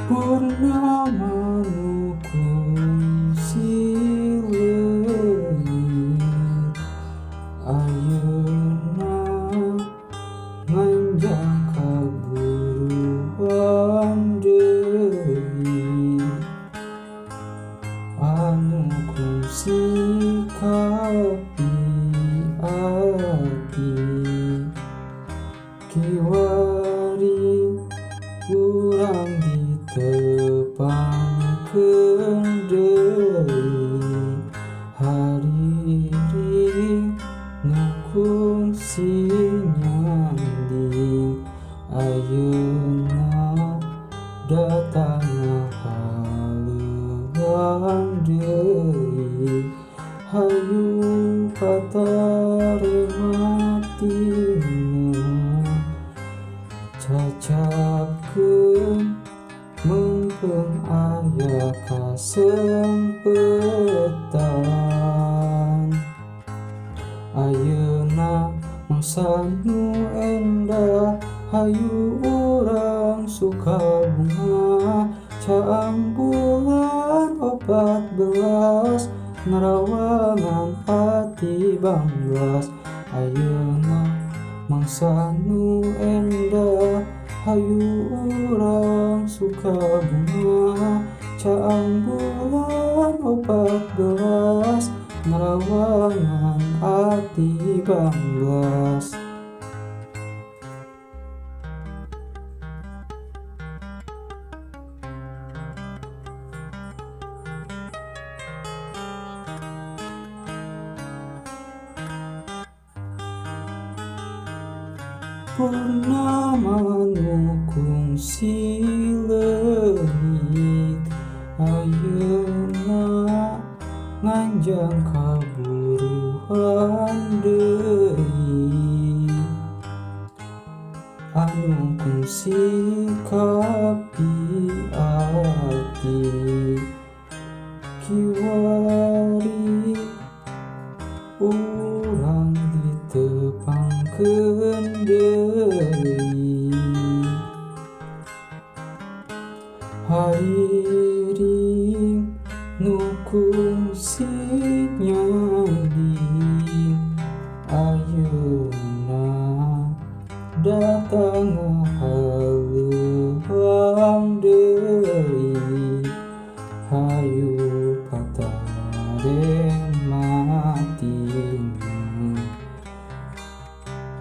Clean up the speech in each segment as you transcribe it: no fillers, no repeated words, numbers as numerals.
Purnama nu kungsi leungit, ayeuna nganjang kaburuan deui. Anu kungsi kapi ati, kiwari urang ditepangkeun deui. Hariring nu kungsi nyanding, ayeuna datang ngahaleuang deui. Hayu patarematina, cacapkeun meungpeung aya kasempetan. Ayeuna mangsa nu endah, hayu urang suka bunga. Caang bulan 14, narawangan ati banglas. Ayeuna mangsa nu endah, hayu urang suka bunga. Caang bulan 14, narawangan ati banglas. Purnama nu kungsi leungit, ayeuna nganjang kaburuan deui. Anu kungsi kapi ati, kiwari urang ditepangkeun deui. Hariring nu kungsi nyanding, ayeuna datang ngahaleuang deui. Hayu patarematina,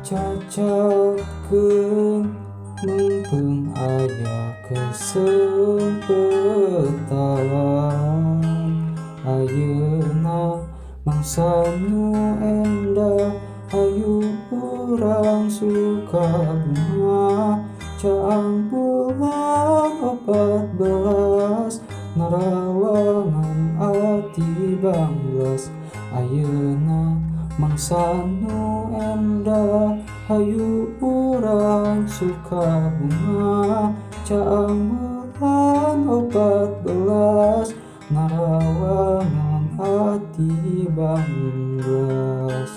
cacapkeun meungpeung aya kasempetan. Ayeuna mangsa nu endah, hayu urang suka bunga. Caang bulan 14, narawangan ati banglas. Ayeuna mangsa nu endah, hayu urang suka bunga. Caang bulan 14, narawangan ati banglas.